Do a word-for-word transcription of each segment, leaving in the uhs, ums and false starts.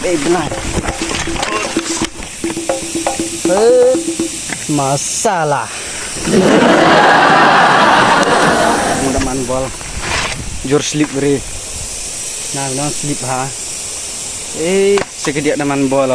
Ei, bnai. Pet masala. Mut da man bol. Jur slip bri. Nang nang slip ha. Ei, sa ka diak da man bol.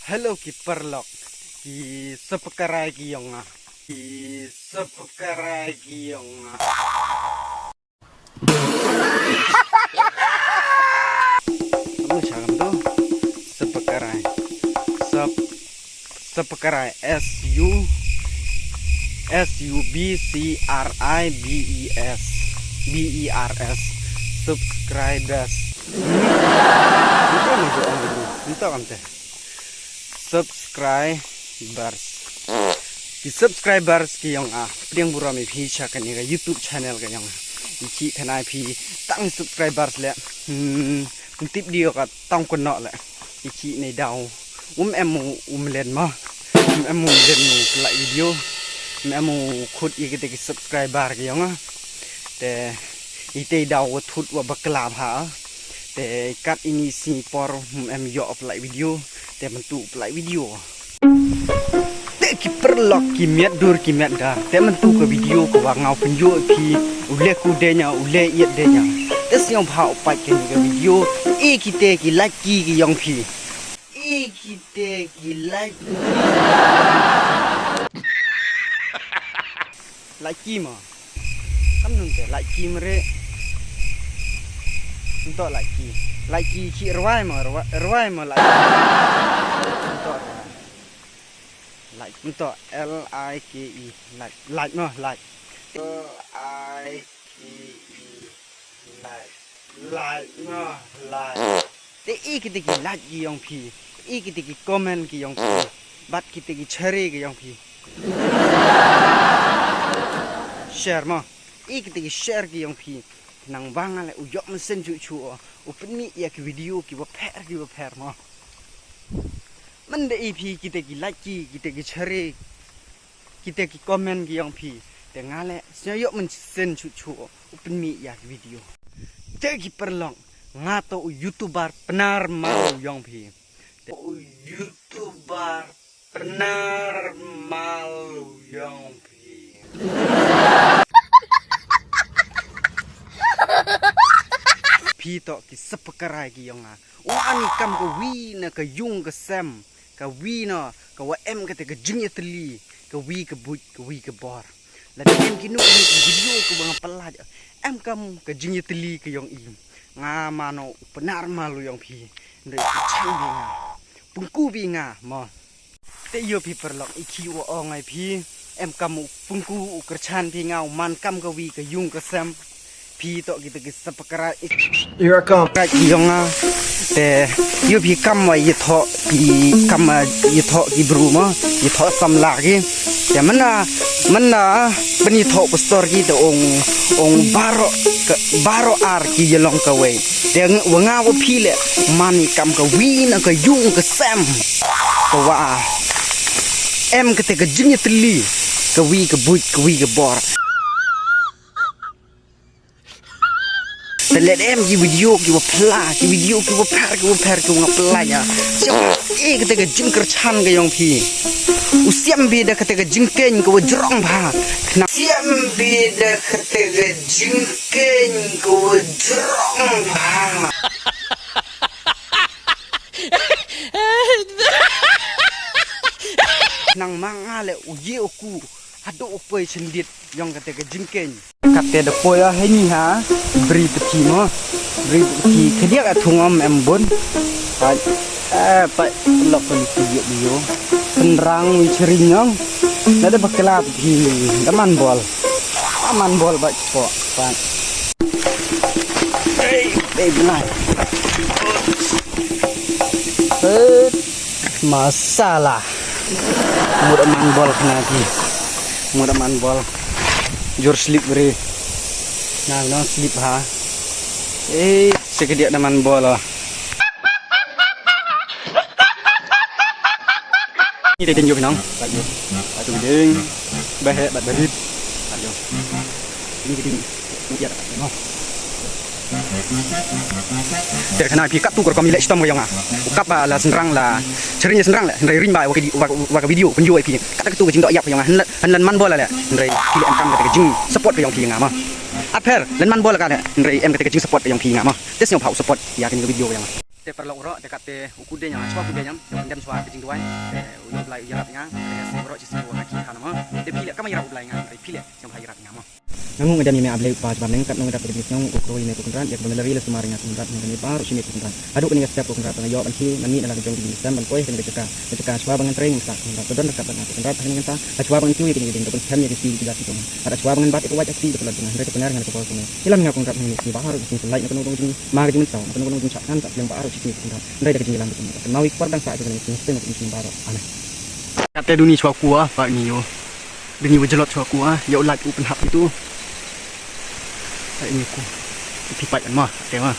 Hello ki paralok, ki subscriber ki ïong nga. Ki subscriber ki ïong nga. Kamu siapa tu? Subscriber. Sub Subscribe, S U, S U B C R I B E S, B E R S, subscribers. Minta ni ko ang dulu, minta kan teh. Subscribers. Ki subscribers ki ïong ah, pdiang burom ïa phi sha kane ka YouTube channel ka ïong ah. Ïa ki kane phi tang subscribers leh. Hmm, tip dio ka tang ko nok leh. Ïa ki ne daw. Um em u, um len ma. Um em u len u pynlait video. Um em u khut ïa kita ki subscriber ki ïong ah. Te ite daw wa thut wa bakla bha. Te kat ini si por um em ïoh pynlait video. Te myntu pynlait video. Te ki paralok ki miat dur ki miat dar. Te myntu ka video ka wa ngaw pynïoh phi. U leh ku denya, u leh iat denya. Te sñiaw bha u pait kane ka video. E kite ki lait ki ki ïong phi. E kite ki lait. Lait ki ma. Kam nun te lait ki mre. Nto lait ki. Lait ki ki rwai ma, rwai, rwai ma lait. Nto rwai. Lait, nto L I K E. Lait, lait ma, lait. L I K E. Lait. Lait ma, lait. Te e kite ki lait ki ïong phi. E kite ki comment ki ïong phi. Bad kite ki share ki ïong phi. Share ma. E kite ki share ki ïong phi. Nang bang ale u ïoh mynsiem chuh chuh. U pynmih ïa ki video ki wa pher ki wa pher ma. Mynda e phi kite ki lait ki, kite ki share. Kita ki comment ki ïong phi. Te nga leh sñiaw ïoh mynsiem chuh chuh u pynmih ïa ki video. Te ki paralok, nga to u YouTuber Pnar Malu ïong phi. Te u YouTuber Pnar Malu ïong phi. Phi to ki subscriber ki ïong nga. Wa ni kam ka wi na ka yung ka sem. Ka wi no, ka wa em kata ka jingïatylli, ka wi ka buit, ka wi ka bor. Lada em kino kino ki video ka wa nga pynlait, em kam ka jingïatylli ka ïong i. Nga mano u Pnar Malu ïong phi, ndai u chan bi nga. Pynku bi nga, mo. Te ïoh phi paralok i ki wa ong ai phi, em kam u pynku u kyrchan phi nga u man kam ka wi ka yung ka sem. Phi to kita ki subscriber. Here I come. Ka ki ïong nga. Te ïoh phi kam wa ïathoh ki kam wa ïathoh ki bru ma. Ïathoh samla ki. Te mynna, mynna pynïathoh pastor ki te ong, ong baroh ka, baroh ar ki ïalong kawei. Te wa nga wa phi leh man i kam ka wi na ka yung ka sem. Ka wa em kata ka jingïatylli ka wi ka buit ka wi ka bor. Te lada em ki video ki wa pla, ki video ki wa pher, ki wa pher, ki wa nga pla ïa. Siam e kata ka jingkyrchan ka ïong phi. U siam bi da kata ka jingkeng ka wa jrong bha. Kna siam bi da kata ka jingkeng ka wa jrong bha. Nang ma nga leh u ye u ku haduh u poi sendit ïong kata ka jingkeng. Kata da poi ah hei ni ha bri peti mo. Bri peti kadiak a thung om em bun. Pat eh pat lok pun ki ye yo. Penrang wi chering ïong. Nada bakla peti da man bol. Da man bol bat po. Pat. Ei, ei, bnai. Pet masala. Mut man bol kena ki. Mut man bol. Jur slip bri. Nang nang slip ha. Eh, sekedik da man bol lah. Te ding ïa u nong. Bad ïa u. Bad u ding. Ba heh bad ba rit. Bad ïa u. Ini ding. Ïa. Te kane phi katto katne rukom ïaleh shitom ka ïong nga. U kap ba la shynrang la. Sha ring ïa shynrang leh. Hynrei ring ba wa ka di-, wa, wa ka video pynïoh ïa phi. Katto katne ka jingdoh ïap ka ïong nga. Hynlan, hynlan man ball leh. Hynrei phi leh em kam kata ka jingsupport ka ïong phi ïa nga mo. Apher, leh man ball ka leh. Hynrei em kata ka jingsupport ka ïong phi ïa nga mo. Te sngewbha u support ïa kane ka video ka ïong nga. Te paralok u rok, te katne u kut de ïa nga, shuwa kut de ïa nga, te u kyndem shuwa ka jingduwai. Te u ïoh Blai u ïarap ïa nga, te sngewbha u rok shisngi u ong ha ki kha na mo. Te phi leh kam ïarap u Blai ïa nga, te phi leh sngewbha ïarap ïa nga mo. Nga nguk nga dem ïa me A Blei u Kpa jubab neng, katno nga dap ka jingïasngew, u kyrkhu ïa me ko Kynrad, ïa kaba me la ri la sumar ïa nga ko Kynrad, nga kane baroh shi miet ko Kynrad. Haduh kane ka step ko Kynrad, ba nga ïoh ban khie, ban mih na la ka jong ka jingïaseng, ban poi ha kane ka jaka, ka jaka shuwa ba ngan trei ngan sah ko Kynrad. To don ryngkat bad nga ko Kynrad, ha kane ka bynta, ha shuwa ba ngan kiew ïa kine ki dieng, to pynkhem ïa ki sngi ki jait ki jong. Bad ha shuwa ba ngan bat ïa ka wait ha kti jong ka lad jong nga, hynrei to pynner ïa nga na ka bor jong me. Ïalam ïa nga ko Kynrad ha kine ki sngi baroh, ïa ka sngi pynlait, na kano kano ka jingma ka jingmynsong, na kano kano ka jingshah khan, sa pyrshah ba baroh shi sngi ko Kynrad. Hynrei da ka jingïalam ka jong me, ka kynmaw ïa ki por dang sah jong kane ka sngi, ha kine ki sngi baroh. Amen. Kata duni shuwa ku ah, ba ngi ïoh. Duni wa jlot shuwa ku ah, ïa u lait u pynhap itu. Ai ngi ku. Phi pait kan ma, te ma.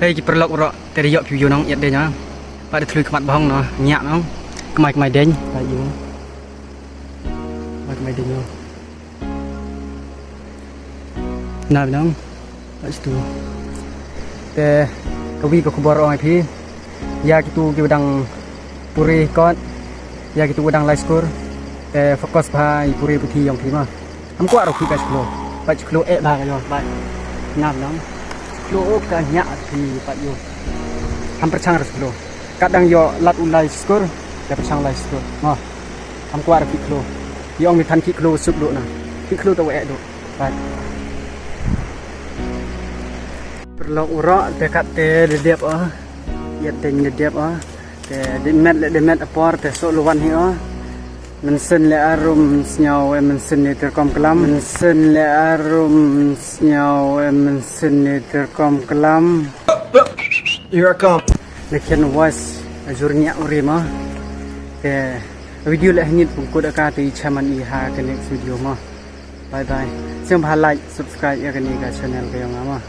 Hei ki paralok u rok, te ri ïoh phi ïoh nong ïat de nya. Ba de thlui khmat bahong no, nyak nong. Kmai kmai deng, ba ïoh. Kmai kmai deng no. Na binong. Ba stu. Te kawi ka khubor ong ai phi. Ïa kitu ki wadang puri kot. Ïa kitu wadang lai skur. Te focus bha i puri puthi ïong phi ma. Ham kwah ruh phi ka skloo. Ba skloo eh ba ka yo ba. Ngam nang. Skloo ka nya phi pat yo. Ham pyrchang ruh skloo. Ka dang yo lat u lai skur. Ka pyrchang lai skur. Mo. Ham kwah ruh phi kloo. Yong mi than phi kloo suk do na. Phi kloo to eh do. Pat. Perlok urok te kat te dedep ah. Yat deng dedep ah. Te demet le demet apor te sok luwan hi ah. Mynsun le arum snyaw e mynsun ne terkom kelam. Mynsun le arum snyaw e mynsun ne terkom kelam. Here I come. Lekin was ajur nyak uri ma. Te video le hangit pungkut aka te i chaman i ha ke next video ma. Bye bye. Sngewbha like, subscribe ya kane ka channel ka yong ma.